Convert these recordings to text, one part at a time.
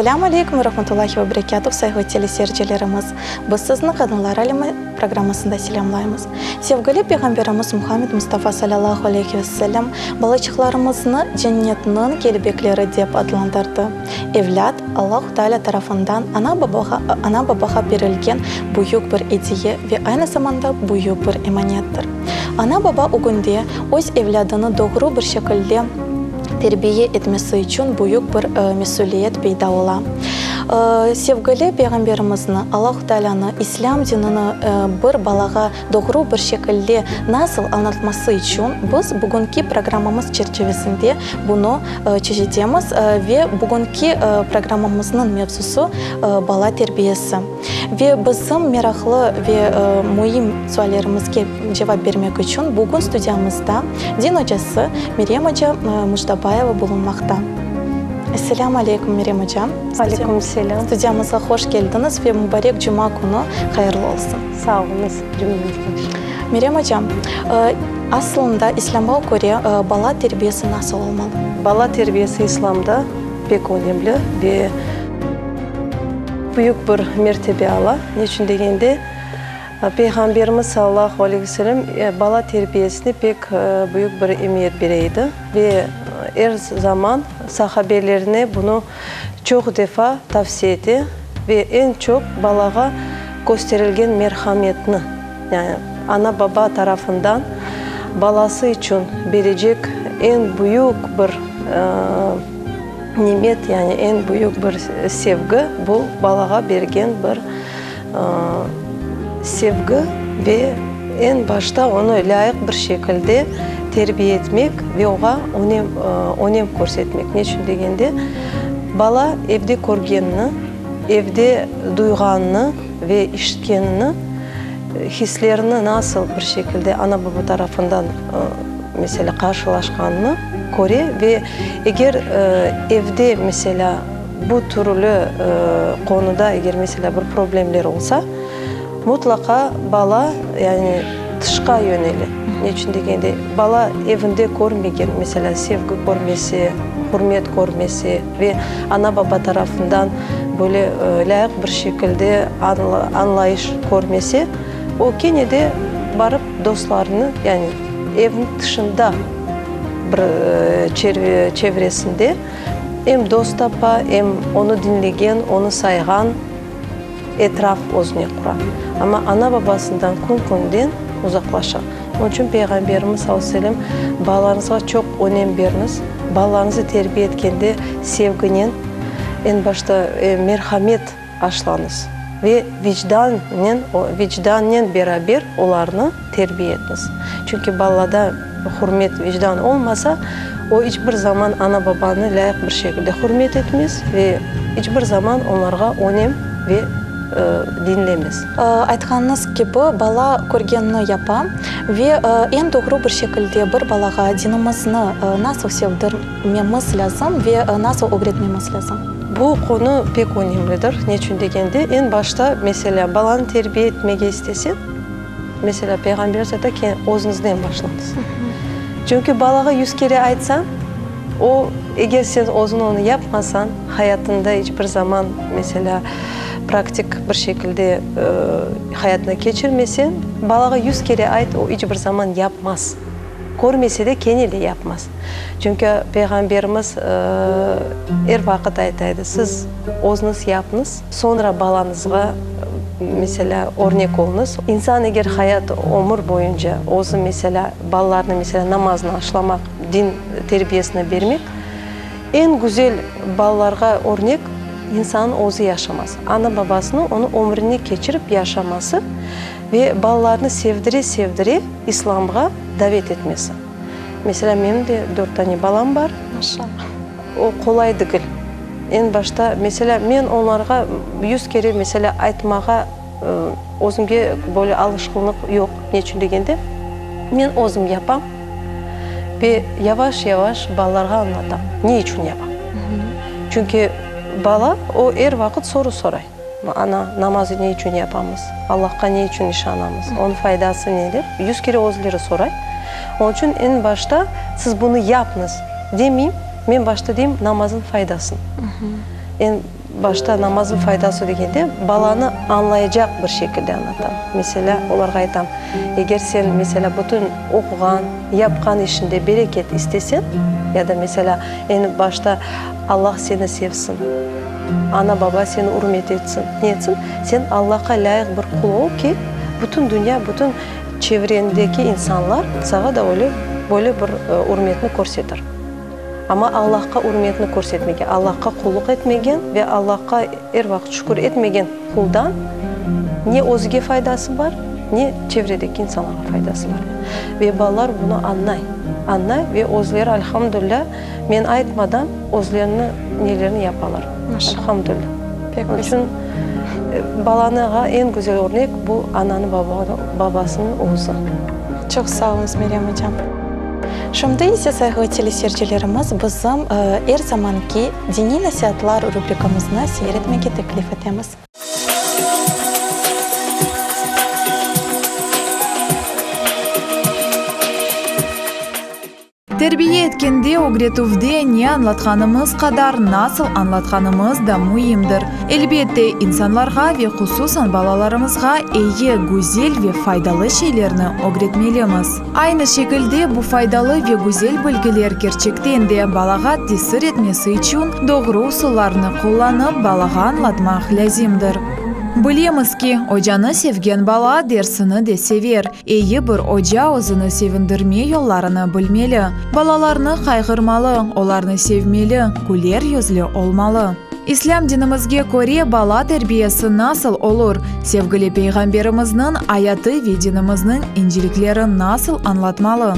Selâm aleykum ve rahmetullahi ve berekâtuh, sayğılı teleseyircilerimiz! Biz sizni Qadınlar alemi programmasında selâmlaymız. Sevgili Peyğamberimiz Muhammed Mustafa salâllahu aleyhi ve sellem balaçıqlarımıznı cennetniñ kelbekleri dep adlandırdı. Evlât, Allahu Teala tarafından ana-babağa ana-babağa berilgen büyük bir ediye ve aynı zamanda büyük bir emanettir. Ana-baba ögünde öz evlâdını doğru bir şekilde terbiye etmesi içün büyük bir mesüliyet peyda ola. Sevgili Peyğamberimizni, Allahu Tealânı, İslâm dinini bir balağa doğru bir şekilde nasıl añlatması içün biz bugünki programmamız çerçivesinde bunı çeşitemiz ve bugünki programmamıznıñ mevzusı bala terbiyesi. Ve bizim meraqlı ve müim suallerimizge cevap bermek içün bugün studiyamızda din ocası Meryem oca Mujdabayeva bulunmaqta. Esselâmu aleykum, Meryem oca. Aleyküm selâm. Studiyamızğa hoş keldiñiz ve mubarek cuma künü hayırlı olsun. Sağ oluñız, cümlemizge. Meryem oca, aslında İslâmğa köre bala terbiyesi nasıl olmalı? Bala terbiyesi İslâmda pek önemli ve büyük bir mertebe ala. Ne içün degende, Peyğamberimiz salâlâhu aleyhi ve sellem bala terbiyesine pek büyük bir emiyet bere edi ve er zaman sahabelerine bunı çoq defa tavsiye ete ve eñ çoq balağa kösterilgen merhametni, yani ana-baba tarafından balası içün berecek eñ büyük bir nimet, yani eñ büyük bir sevgi, bu balağa bergen bir sevgi ve eñ başta onı lâyıq bir şekilde terbiye etmek ve oğa önem, önem körsetmek. Ne içün degende, bala evde körgenini, evde duyğanını ve işitkenini, hislerini nasıl bir şekilde ana-baba tarafından, meselâ, qarşılaşqanını köre ve eger evde, meselâ, Bu türlü qonuda eger, meselâ, bir problemler olsa, mutlaqa bala, yani, tışqa yönele. Ne içün degende, bala evinde körmegen, meselâ, sevgi körmese, hürmet körmese ve ana-baba tarafından böyle lâyıq bir şekilde añlayış körmese, o kene de barıp dostlarını, yani, evniñ tışında bir çevresinde Em dost tapa, em onı diñlegen, onı sayğan etraf özüne qura. Amma ana-babasından kün-künden uzaqlaşa. Onıñ içün Peyğamberimiz sallallahu aleyhi ve sellem, Balalarıñızğa çoq önem beriñiz, balalarıñızı terbiye etkende sevginen, eñ başta merhamet aşlañız ve vicdannen, vicdannen beraber olarnı terbiye etiñiz. Çünki balada hürmet, vicdan olmasa, o iç bir zaman ana-babanı lâyıq bir şekilde hürmet etmez ve iç bir zaman onlarğa önem ve diñlemez. Aytqanıñız kibi, bala körgenini yapa ve eñ doğru bir şekilde bir balağa dinimizni nasıl sevdirmemiz lâzım ve nasıl ögretmemiz lâzım? Bu qonu pek önemlidir. Ne içün degende, eñ başta, meselâ, balanı terbiye etmege isteseñ, Meselâ, Peyğamberimiz ayta ki, özüñizden başlañız. Çünki balağa yüz kere aytsañ, o, eger sen özüñ onı yapmasañ, hayatıñda iç bir zaman, meselâ, praktik bir şekilde hayatına keçirmeseñ, balağa yüz kere ayt, o iç bir zaman yapmaz. Körmese de, kene de yapmaz. Çünki Peyğamberimiz er vaqıt ayta edi, siz özüñiz yapıñız, Soñra balañızğa, meselâ, örnek oluñız. İnsan eger hayat, ömür boyunca özü, meselâ, balalarına, meselâ, namaznı aşlamaq, din terbiyesini bermek, eñ güzel balalarğa örnek, insannıñ özü yaşaması, ana-babasınıñ onı ömrüne keçirip yaşaması ve balalarını sevdire-sevdire İslamğa davet etmesi. Meselâ, menim de dört tane balam bar. Maşallah. O qolay degil. Eñ başta, meselâ, men onlarğa yüz kere, meselâ, aytmağa özümge böyle alışqınlıq yoq. Ne içün degende, men özüm yapam ve yavaş-yavaş balalarğa añlatam, ne içün yapam. Çünki bala, o er vaqıt soru soray. Ana, namazı ne içün yapamız? Allahqa ne içün işanamız? Onıñ faydası ne? dep yüz kere özleri soray. Onıñ içün eñ başta siz bunı yapıñız demeyim, men başta deyim namazıñ faydasını. Eñ. Başta namaznıñ faydası degende, balanı añlaycaq bir şekilde añlatam. Meselâ, olarğa aytam, eger sen, meselâ, bütün oquğan, yapqan işiñde bereket isteseñ, ya da, meselâ, eñ başta Allah seni sevsin, ana-baba seni ürmet etsin, ne etsin, sen Allahqa lâyıq bir qul ol ki, bütün dünya, bütün çevreñdeki insanlar saña da öyle, böyle bir ürmetni körsetir. Amma Allahqa ürmetni körsetmegen, Allahqa qulluq etmegen ve Allahqa er vaqıt şükür etmegen quldan ne özüge faydası bar, ne çevredeki insanlarğa faydası bar. Ve balalar bunı añlay, añlay ve özleri, alhamdulilâ, men aytmadan özlerini nelerini yapalar. Alhamdulilâ. Onıñ içün balanığa eñ güzel örnek bu ananı, babasınıñ özü. Çoq sağ oluñız, Meryem ocam. Şimdi ise, sayğılı teleseyircilerimiz, bizim er zamanki Diniy nasiatlar rubrikamıznı seyir etmege teklif etemiz. Terbiye etkende, ögretüvde ne añlatqanımız qadar nasıl añlatqanımız da müimdir. Elbette, insanlarğa ve hususan balalarımızğa eyi, güzel ve faydalı şeylerni ögretmelimiz. Aynı şekilde bu faydalı ve güzel bilgiler kerçekten de balağa tesir etmesi içün doğru usullarnı qullanıp balağa añlatmaq lâzimdir. Bilemiz ki, ocanı sevgen bala dersini de sever. Eyi bir oca özüni sevindirme yollarını bilmeli, balalarnı qayğırmalı, olarnı sevmeli, küler yüzlü olmalı. İslâm dinimizge köre bala terbiyesi nasıl olur? Sevgili Peyğamberimizniñ ayatı ve dinimizniñ incelikleri nasıl añlatmalı?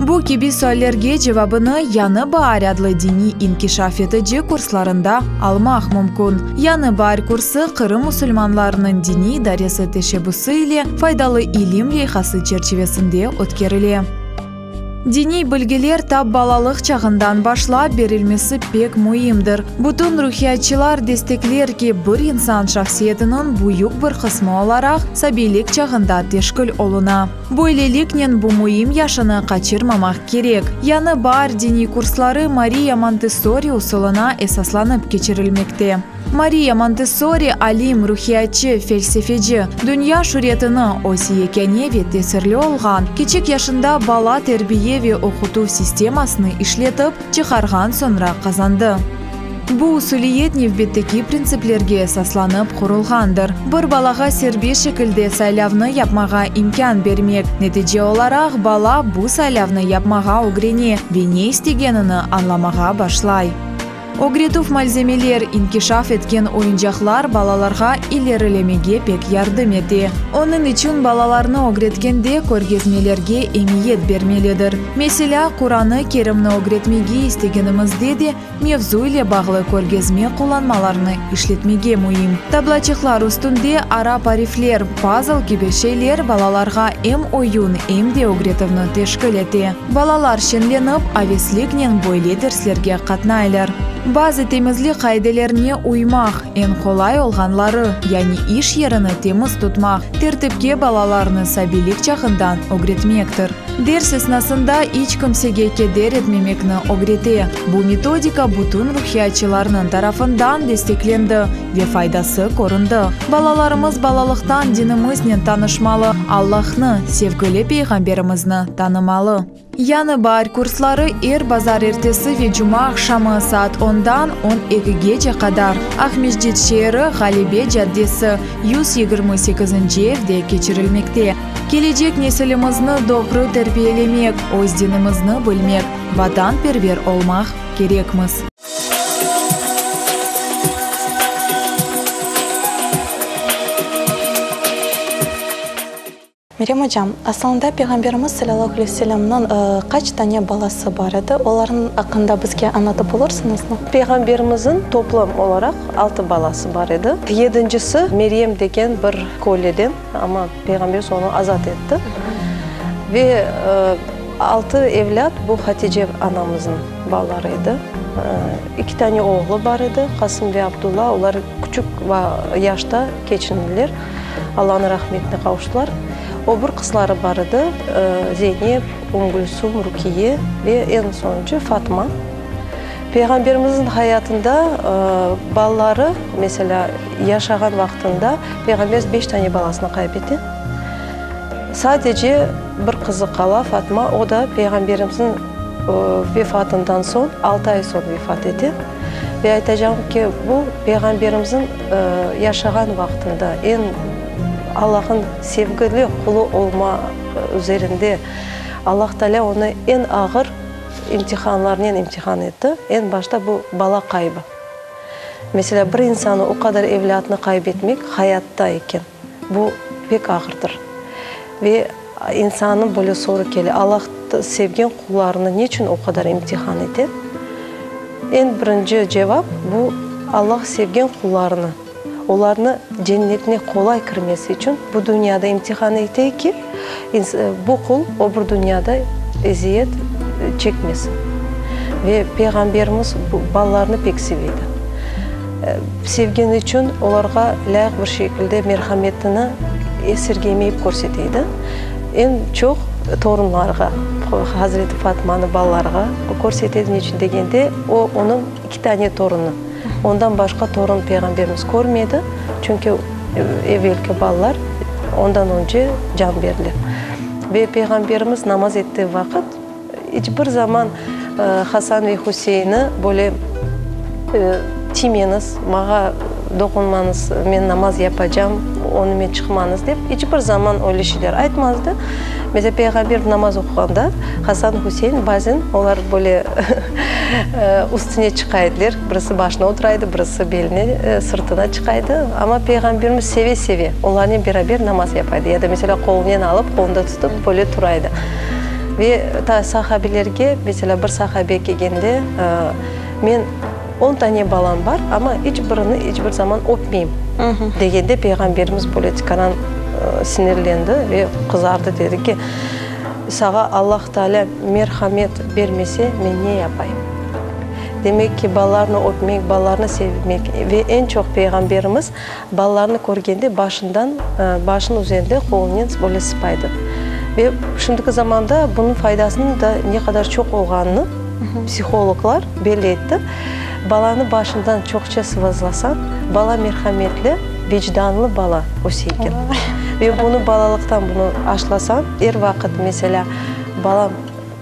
Bu kibi suallerge cevabını Yañı baar adlı diniy inkişaf etici kurslarında almaq mümkün. Yañı baar kursı Qırım musulmanlarınıñ diniy idaresi teşebbüsi ile Faydalı ilim leyhası çerçivesinde ötkerile. Diniy bilgiler tap balalıq çağından başlap berilmesi pek müimdir. Bütün ruhiyatçılar destekler ki, bir insan şahsiyetiniñ büyük bir qısmı olaraq sabiylik çağında teşkil oluna. Böyleliknen bu müim yaşını qaçırmamaq kerek. Yañı baar diniy kursları Mariya Montessori usulına esaslanıp keçirilmekte. Mariya Montessori, alim, ruhiyatçı, felsefeci, dünya şüretini öz yekâne ve tesirli olğan kiçik yaşında bala terbiye ve oqutuv sistemasını işletip çıqarğan soñra qazandı. Bu usuliyet nevbetteki printsiplerge esaslanıp qurulğandır, bir balağa serbest şekilde saylavnı yapmağa imkân bermek, netice olaraq bala bu saylavnı yapmağa ögrene ve ne istegenini añlamağa başlay. Ögretüv malzemeler, inkişaf etken oyuncaqlar balalarğa ilerilemege pek yardım ete. Onıñ içün balalarnı ögretkende körgezmelerge emiyet bermelidir. Meselâ, Quranı Kerimni ögretmege istegenimizde de mevzu ile bağlı körgezme qullanmalarnı işletmege müim. Tablaçıqlar üstünde arap arifler, pazl kibi şeyler balalarğa em oyun, em de ögretüvni teşkil ete. Balalar şeñlenip, avesliknen böyle derslerge qatnaylar. Bazı temizlik qaidelerine uymaq, eñ qolay olğanları, yani iş yerini temiz tutmaq, tertipke balalarnı sabiylik çağından ögretmektir. Ders esnasında iç kimsege keder etmemekni ögrete. Bu metodika bütün ruhiyatçılarnıñ tarafından desteklendi ve faydası köründi. Balalarımız balalıqtan dinimiznen tanışmalı, Allahnı, sevgili Peyğamberimizni tanımalı. Yañı baar kursları er bazarertesi ve cumaaqşamı saat ondan on ekigece qadar Aqmescit şeeri, Ğalebe caddesi, 128-nci evde keçirilmekte. Kelecek nesilimizni doğru terbiyelemek, öz dinimizni bilmek, vatanperver olmaq kerekmiz. Meryem ocam, asılında Peyğamberimiz salâllahu aleyhi ve sellemniñ qaç tane balası bar edi? Olarnıñ aqqında bizge añlatıp olursıñızmı? Peyğamberimizniñ toplam olaraq altı balası bar edi. Yedincisi Meryem degen bir köleden, amma Peyğamberimiz onı azat etti. Ve altı evlât bu Hatice anamıznıñ balaları edi. İki tane oğlu bar edi, Qasım ve Abdulla, olar küçük yaşta keçindiler. Allanıñ rahmetine qavuştılar. O bir qızları bar edi, Zeynep, Umm Gülsum, Rukiye ve eñ soñuncu Fatma. Peyğamberimizniñ hayatında balaları, meselâ, yaşağan vaqtında Peyğamberimiz beş tane balasını qayıp ete. Sadece bir qızı qala, Fatma, o da Peyğamberimizniñ vefatından soñ, altı ay soñ vefat ete. Ve aytacağım ki, bu Peyğamberimizniñ yaşağan vaqtında eñ Allahnıñ sevgili qulu olma üzerinde Allah Teala onı eñ ağır imtihanlarnen imtihan etti. Eñ başta bu bala qaybı. Meselâ, bir insannı o qadar evlâtını qayb etmek hayatta eken, bu pek ağırdır. Ve insannıñ böyle soru kele, Allah sevgen qullarını neçün o qadar imtihan ete? Eñ birinci cevap, bu Allah sevgen qullarını, olarnı cennetine qolay kirmesi içün bu dünyada imtihan ete ki, bu qul o bir dünyada eziyet çekmesin. Ve Peyğamberimiz balalarını pek seve edi. Sevgeni içün olarğa lâyıq bir şekilde merhametini esirgemeyip körsete edi. Eñ çoq torunlarğa, Hazreti Fatmanı balalarğa körsete edi. Neçün degende, o, onıñ iki tane torunı. Ondan başqa torun Peyğamberimiz körmedi, çünki evelki balalar ondan önce can berdiler. Ve Peyğamberimiz namaz ettiği vaqıt iç bir zaman Hasan ve Hüseyni böyle tiymeñiz, mağa doqunmañız, men namaz yapacam, önüme çıqmañız dep iç bir zaman öyle şeyler aytmazdı. Mesela, Peyğamber namaz oquğanda Hasan, Hüseyin bazen olar böyle üstüne çıqa ediler, birisi başına otura edi, birisi beline, sırtına çıqa edi. Amma Peyğamberimiz seve-seve onlarnen beraber namaz yapa edi. Ya da, mesela, qolunen alıp, qolunda tutıp, böyle tura edi. Ve ta sahabelerge, mesela, bir sahabe kelgende, Men on tane balam bar, amma iç birini iç bir zaman öpmeyim, degende, Peyğamberimiz böyle tikaran sinirlendi ve qızardı, dedi ki, Sağa Allah Taalâ merhamet bermese, men ne yapayım? Demek ki, balalarnı öpmek, balalarnı sevmek ve eñ çoq Peyğamberimiz balalarnı körgende başından, başınıñ üzerinde qolunen böyle sıpaydı. Ve şimdiki zamanda bunıñ faydasınıñ da ne qadar çoq olğanını psihologlar belli etti. Balanı başından çoqça sıvazlasañ, bala merhametli, vicdanlı bala öse eken. Ve bunı balalıqtan bunı aşlasañ, er vaqıt, meselâ, balam,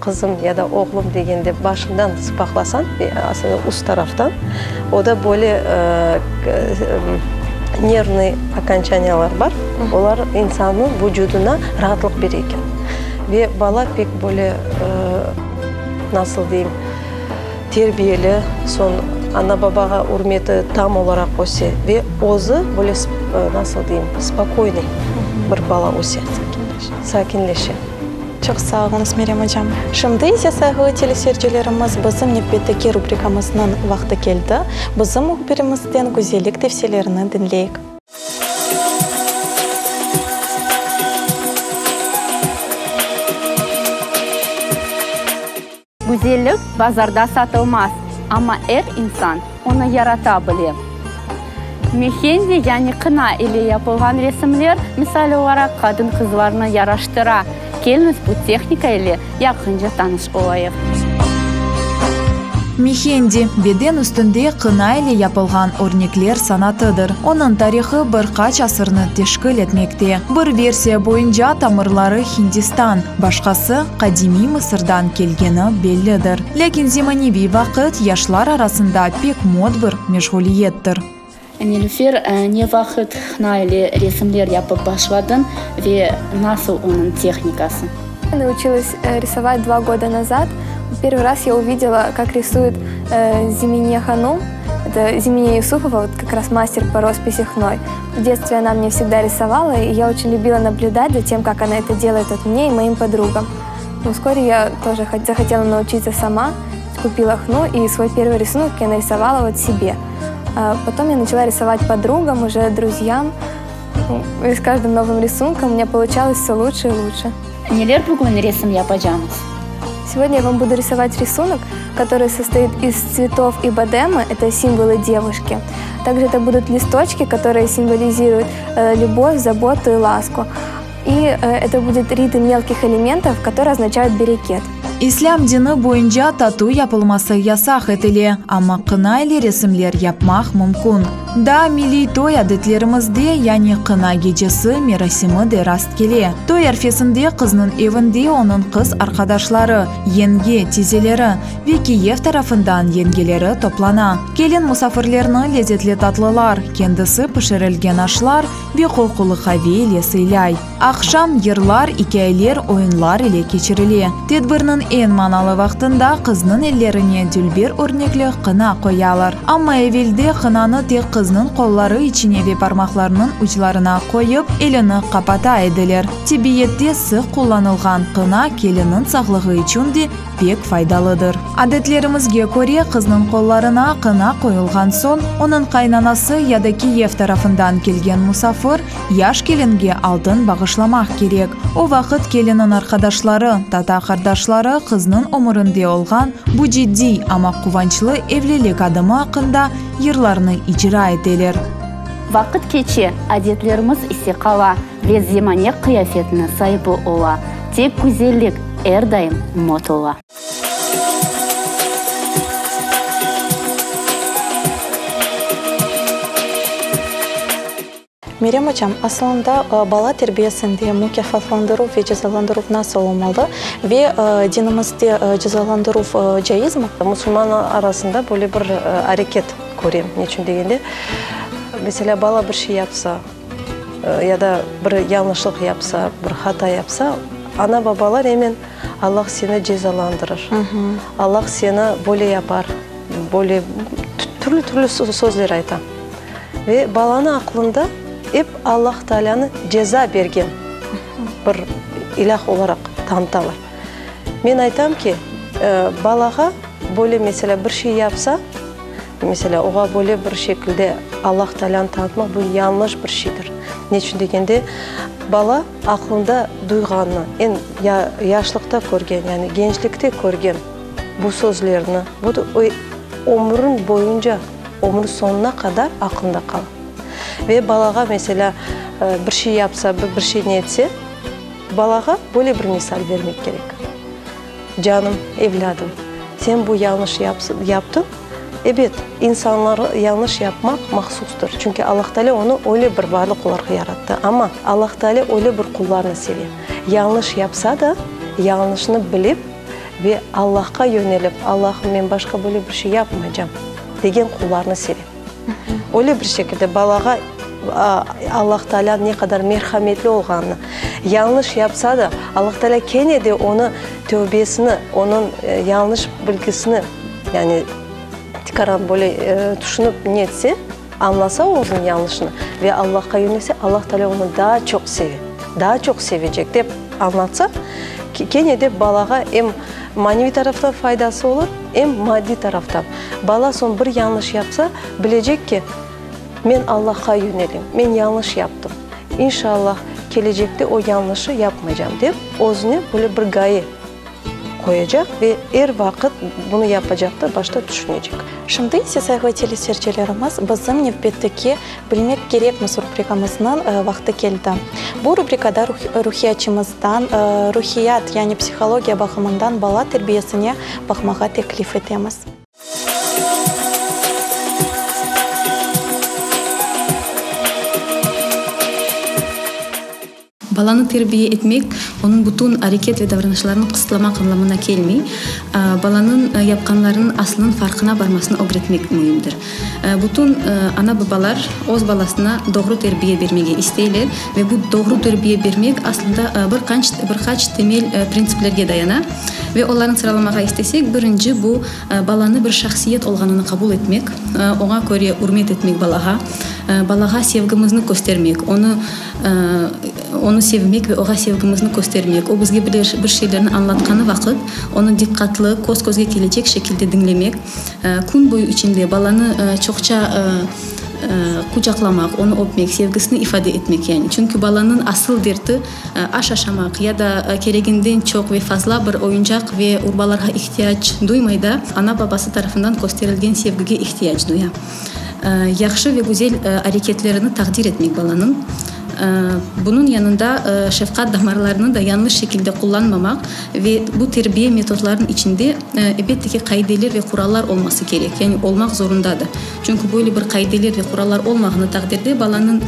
qızım ya da oğlum degende başından sıpaqlasañ, üst taraftan, o da böyle nervnıy okonçaniyalar bar, olar insannıñ vucudına raatlıq bere eken. Ve bala pek böyle, nasıl deyim, terbiyeli, soñ ana-babağa ürmeti tam olaraq öse ve özü böyle, nasıl deyim, spokoynıy bir bala öse, sakinleşe. Çoq sağ oluñız, Meryem ocam. Şimdi ise, sayğılı teleseyircilerimiz, bizim nevbetteki rubrikamıznıñ vaqtı keldi. Bizim mühbirimizden güzellik tevsiyelerini diñleyik. Güzellik bazarda satılmaz, amma er insan onı yarata bile. Mehendi, yani qına ile yapılğan resimler, misal olaraq, qadın-qızlarnı yaraştıra. Keliñiz, bu tehnika ile yaqınca tanış olayıq. Mehendi, beden üstünde qına ile yapılğan örnekler sanatıdır. Onıñ tarihı bir qaç asırnı teşkil etmekte. Bir versiya boyunca tamırları Hindistan, başqası, qadimiy Mısırdan kelgeni bellidir. Lâkin zemaneviy vaqıt yaşlar arasında pek mod bir meşğuliyettir. Nilüfer, ne vaqıt hna ile resimler yapıp başladıñ ve nasıl onıñ tehnikası? Научилась рисовать два года назад. Первый раз я увидела, как рисует Зимине ханум. Это Зимине Юсуфова, вот как раз мастер по росписи хной. В детстве она мне всегда рисовала, и я очень любила наблюдать за тем, как она это делает от мне и моим подругам. Но вскоре я тоже захотела научиться сама, купила хну, и свой первый рисунок я нарисовала вот себе. А потом я начала рисовать подругам, уже друзьям. И с каждым новым рисунком у меня получалось все лучше и лучше. Neler bugün resim yapacağımız? Сегодня я вам буду рисовать рисунок, который состоит из цветов и бадема, это символы девушки. Также это будут листочки, которые символизируют э, любовь, заботу и ласку. И э, это будет ритм мелких элементов, которые означают берекет. İslâm dini boyunca tatu yapılması yasaq etile, amma qına ile resimler yapmaq mümkün. Daa milliy toy adetlerimizde, yani qına gecesi merasimi de rastkele. Toy arfesinde qıznıñ evinde onıñ qız arqadaşları, yenge, tizeleri ve kiyev tarafından yengeleri toplana. Kelin musafirlerni lezetli tatlılar, kendisi pişirilgen aşlar ve qoqulı qave ile sıylay. Aqşam yırlar, ikâyeler, oyunlar ile keçirile. Tedbirniñ eñ manalı vaqtında qıznıñ ellerine dülber örnekli qına qoyalar. Amma evelde qınanı tek qıznıñ qolları içine ve parmaqlarınıñ uclarına qoyıp, elini qapata ediler. Tibbiyette sıq qullanılğan qına kelinniñ sağlığı içün de pek faydalıdır. Adetlerimizge köre, qıznıñ qollarına qına qoyulğan soñ, onıñ qaynanası ya da kiyev tarafından kelgen musafir yaş kelinge altın bağışlamaq kerek. O vaqıt kelinniñ arqadaşları, tata-qardaşları qıznıñ ömürinde olğan bu ciddiy, amma quvançlı evlilik adımı aqqında yırlarnı icra eteler. Vaqıt keçe, adetlerimiz ise qala ve zemane qıyafetiniñ saibi ola. Tek güzellik er daim mot ola. Meryem ocam, asılında bala terbiyesinde mukâfatlandıruv ve cezalandıruv nasıl olmalı ve dinimizde cezalandıruv caizmi? Musulman arasında böyle bir areket körem. Neçün degende, meselâ, bala bir şey yapsa ya da bir yañlışlıq yapsa, bir hata yapsa, ana-babalar emen Allah seni cezalandırır, Allah seni böyle yapar, böyle türlü-türlü sözler ayta. Ve balanıñ aqlında ep Allah Taalânı ceza bergen bir ilâh olaraq tanıtalar. Men aytam ki, balağa böyle, meselâ, bir şey yapsa, meselâ, oğa böyle bir şekilde Allah Taalânı tanıtmaq, bu yañlış bir şeydir. Neçün degende, bala aqlında duyğanını, eñ yaşlıqta körgen, yani gençlikte körgen bu sözlerni, bu ömrüñ boyunca, ömür soñuna qadar aqlında qala. Ve balağa, meselâ, bir şey yapsa, bir şey ne etse, Balağa böyle bir misal bermek kerek, Canım, evlâdım, sen bu yañlış yaptıñ. Ebet, insanlar yañlış yapmaq mahsustır, çünki Allah Teala onı öyle bir varlıq olaraq yarattı. Amma Allah Teala öyle bir qullarnı seve, yañlış yapsa da, yañlışını bilip ve Allahqa yönelip, Allahım, men başqa böyle bir şey yapmaycam, degen qullarnı seve. Öyle bir şekilde balağa Allah Teala ne qadar merhametli olğanını, yañlış yapsa da, Allah Teala kene de onı tövbesini, onıñ yañlış bilgisini, yani tikaran böyle tüşünip ne etse, añlasa özüniñ yañlışını ve Allahqa yönelse, Allah Teala onı daa çoq seve, daa çoq sevecek, dep añlatsa, kene de balağa em maneviy taraftan faydası olur, em maddiy taraftan. Bala soñ bir yañlış yapsa, bilecek ki, men Allahqa yönelem, men yañlış yaptım, inşallah, kelecekte o yañlışı yapmaycam, dep, özüne böyle bir ğaye qoyacaq ve er vaqıt bunı yapacaqta başta tüşünecek. Şimdi ise, sayğılı teleseyircilerimiz, bizim nevbetteki Bilmek kerekmiz rubrikamıznıñ vaqtı keldi. Bu rubrikada ruhiyatçımızdan ruhiyat, yani psihologiya baqımından bala terbiyesine baqmağa teklif etemiz. Balanı terbiye etmek, onıñ bütün areket ve davranışlarını qısıtlamaq añlamına kelmey. Balanıñ yapqanlarınıñ aslınıñ farqına barmasını ögretmek müimdir. Bütün ana-babalar öz balasına doğru terbiye bermege isteyler ve bu doğru terbiye bermek aslında bir qaç, bir qaç temel printsiplerge dayana. Ve olarnı sıralamağa istesek, birinci bu, balanı bir şahsiyet olğanını qabul etmek, oña köre ürmet etmek balağa, balağa sevgimizni köstermek, onı Onı sevmek ve oğa sevgimizni köstermek, o bizge bir şeylerni añlatqanı vaqıt, onı diqqatlı, köz-közge kelecek şekilde diñlemek, kün boyu içinde balanı çoqça quçaqlamaq, onı öpmek, sevgisini ifade etmek, yani. Çünki balanıñ asıl derti aş aşamaq ya da kereginden çoq ve fazla bir oyuncaq ve urbalarğa ihtiyac duymay da, ana-babası tarafından kösterilgen sevgige ihtiyac duya. Yahşı ve güzel areketlerini taqdir etmek balanıñ. Bunıñ yanında şefqat damarlarını da yañlış şekilde qullanmamaq ve bu terbiye metodlarınıñ içinde, elbette ki, qaideler ve qurallar olması kerek, yani olmaq zorundadır. Çünki böyle bir qaideler ve qurallar olmağanı taqdirde balanıñ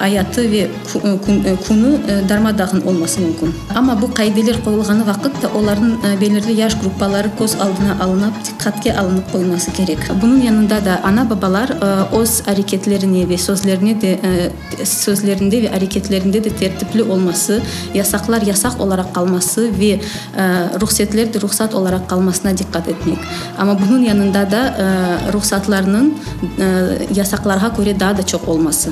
ayatı ve künü darma-dağın olması mümkün. Amma bu qaideler qoyulğanı vaqıt da olarnıñ belirli yaş gruppaları köz aldına alınıp, diqqatke alınıp qoyulması kerek. Bunıñ yanında da ana-babalar öz areketlerine ve sözlerine de sözlerinde ve areketlerinde de tertipli olması, yasaqlar yasaq olaraq qalması ve ruhsetler de ruhsat olaraq qalmasına diqqat etmek. Amma bunıñ yanında da ruhsatlarnıñ yasaqlarğa köre daa da çoq olması.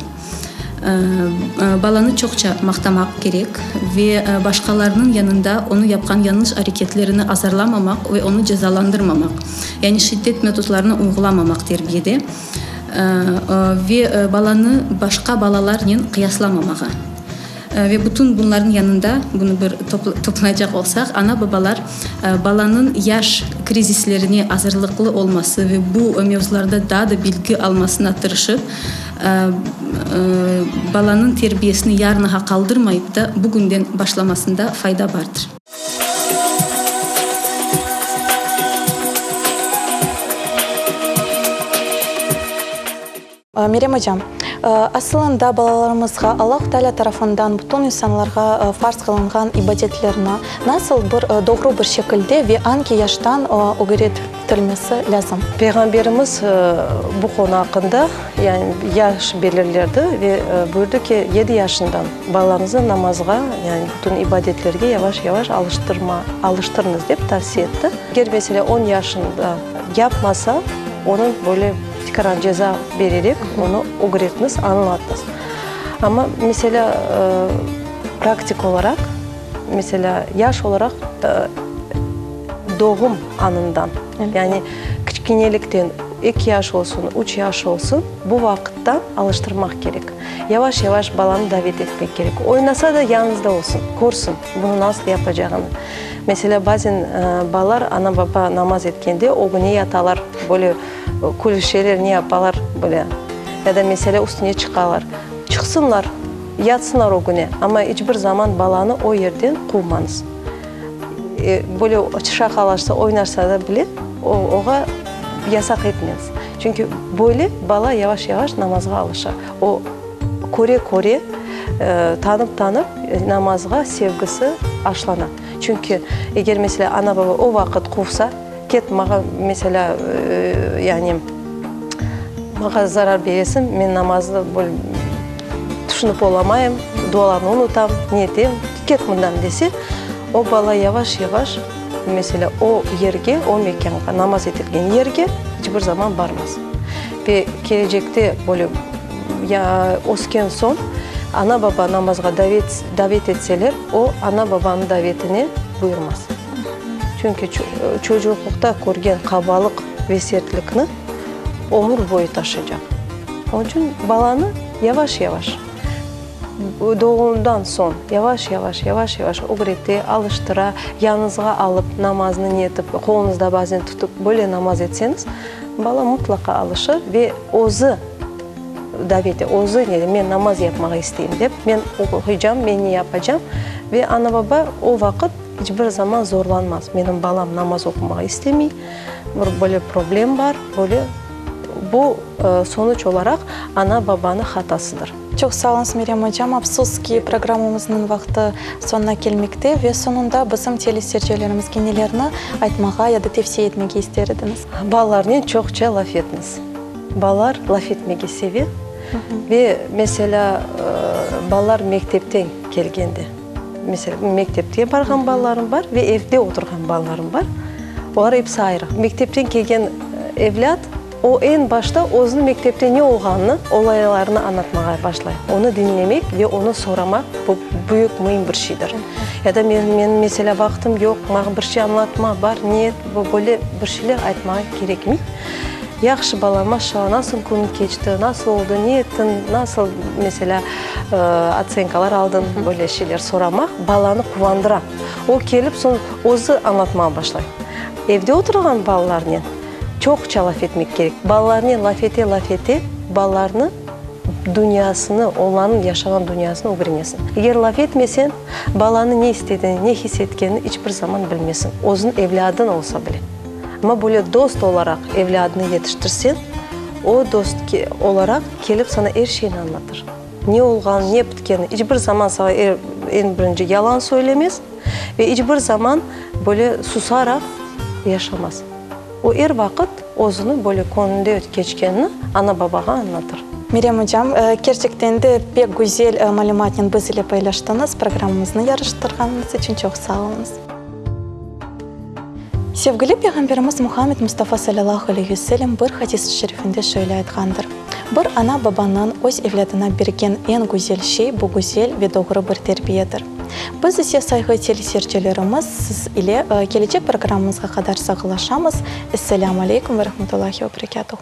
Balanı çoqça maqtamaq kerek ve başqalarnıñ yanında onı yapqan yañlış areketlerini azarlamamaq ve onı cezalandırmamaq, yani şiddet metodlarını uyğulamamaq terbiyede ve balanı başqa balalarnen qıyaslamamağa. Ve bütün bunlarnıñ yanında, bunı bir toplaycaq olsaq, ana-babalar balanıñ yaş krizislerine azırlıqlı olması ve bu mevzularda daa da bilgi almasına tırışıp, balanıñ terbiyesini yarınğa qaldırmayıp da, bugünden başlamasında fayda bardır. Meryem ocam, asılında balalarımızğa Allahu Teala tarafından bütün insanlarğa farz qılınğan ibadetlerni nasıl bir doğru bir şekilde ve angi yaştan ögretilmesi lâzim? Peyğamberimiz bu qonu aqqında, yani yaş belirlerdi ve buyurdı ki, yedi yaşından balalarıñıznı namazğa, yani bütün ibadetlerge yavaş-yavaş alıştırma, alıştırıñız dep tavsiye etti. Eger, meselâ, on yaşında yapmasa, onıñ böyle Tikaran ceza bererek onı ögretniz, añlatnız. Amma, meselâ, praktik olaraq, meselâ, yaş olaraq doğum anından, yani kiçkenelikten, eki yaş olsun, üç yaş olsun, bu vaqıttan alıştırmaq kerek. Yavaş-yavaş balanı davet etmek kerek. Oynasa da, yanıñızda olsun, körsin bunı nasıl yapacağını. Meselâ, bazen balalar ana-baba namaz etkende ögüne yatalar, böyle Külüşeler, ne yapalar bile. Ya da mesele üstüne çıqalar. Çıqsınlar, yatsınlar ögüne, amma iç bir zaman balanı o yerden quvmañız. Böyle şaqalaşsa, oynaşsa da bile, oğa yasaq etmeñiz. Çünki böyle bala yavaş-yavaş namazğa alışa. O, köre-köre, tanıp-tanıp namazğa sevgisi aşlana. Çünki eger, meselâ, ana-baba o vaqıt quvsa, Ket, maña, meselâ, yani, maña zarar beresiñ, men namaznı böyle tüşünip olamayım, dualarnı unutam, ne etem, ket mından dese, o bala yavaş-yavaş, meselâ, o yerge, o mekânğa, namaz etilgen yerge iç bir zaman barmaz. Ve kelecekte böyle ya ösken soñ, ana-baba namazğa davet davet etseler, o ana-babanıñ davetine buyurmaz. Çünki çocuqlıqta körgen qabalıq ve sertlikni ömür boyu taşıycaq. Onıñ içün balanı yavaş-yavaş, doğumdan soñ yavaş-yavaş, yavaş-yavaş ögrete, alıştıra, yanıñızğa alıp, namaznı netip, qoluñızda bazen tutıp, böyle namaz etseñiz, bala mıtlaqa alışır ve özü davet, özü men namaz yapmağa isteyim dep, men oquycam, men ne yapacam ve ana-baba o vaqıt İç bir zaman zorlanmaz. Menim balam namaz oqumağa istemey, bir böyle problem bar, böyle. Bu, sonuç olaraq, ana-babanıñ hatasıdır. Çoq sağ oluñız, Meryem ocam. Afsus ki, programmamıznıñ vaqtı soñuna kelmekte ve soñunda bizim teleseyircilerimizge nelerni aytmağa ya da tevsiye etmege ister ediñiz? Balalarnen çoqça laf etiñiz. Balalar laf etmege seve ve, meselâ, balalar mektepten kelgende. Meselâ, mektepte barğan balalarım bar ve evde oturğan balalarım bar. Olar episi ayrı. Mektepten kelgen evlât, o, eñ başta özüniñ mektepte ne olğanını, olaylarnı añlatmağa başlay. Onı diñlemek ve onı soramaq, bu büyük, müim bir şeydir. Ya da men, menim, meselâ, vaqtım yoq, maña bir şey añlatma, bar, ne et, böyle bir şeyler aytmağa kerekmey. Yahşı, balam, maşallah, nasıl kün keçti, nasıl oldı, ne ettiñ, nasıl, meselâ, otsenkalar aldıñ, böyle şeyler soramaq balanı quvandıra. O, kelip soñ özü añlatmağa başlay. Evde oturğan balalarnen çoqça laf etmek kerek. Balalarnen laf ete, laf ete, balalarnı. Dünyasını, olarnıñ yaşağan dünyasını ögrenesiñ. Eger laf etmeseñ, balanıñ ne istediğini, ne his etkenini iç bir zaman bilmesiñ, özüniñ evlâdıñ olsa bile. Amma böyle dost olaraq evlâdını yetiştirseñ, o dost olaraq kelip sana er şeyni añlatır. Ne olğanı, ne bitkeni, iç bir zaman saña eñ birinci yalan söylemez ve iç bir zaman böyle susaraq yaşamaz. O er vaqıt özüni böyle köñlünde keçkenini ana-babağa añlatır. Meryem ocam, kerçekten de pek güzel malümatnen biz ile paylaştıñız, programmamıznı yarıştırğanıñız içün çoq sağ oluñız. Sevgili Peyğamberimiz Muhammed Mustafa salâlâhu aleyhi ve sellem bir hadis-i şerifinde şöyle aytqandır, Bir ana-babanıñ öz evlâdına bergen eñ güzel şey bu güzel ve doğru bir terbiyedir. Biz ise sayğı teleseyircilerimiz siz ile kelecek programmamızğa qadar sağlılaşamız. Esselâmu aleykum ve rahmetullahi ve berekâtuh.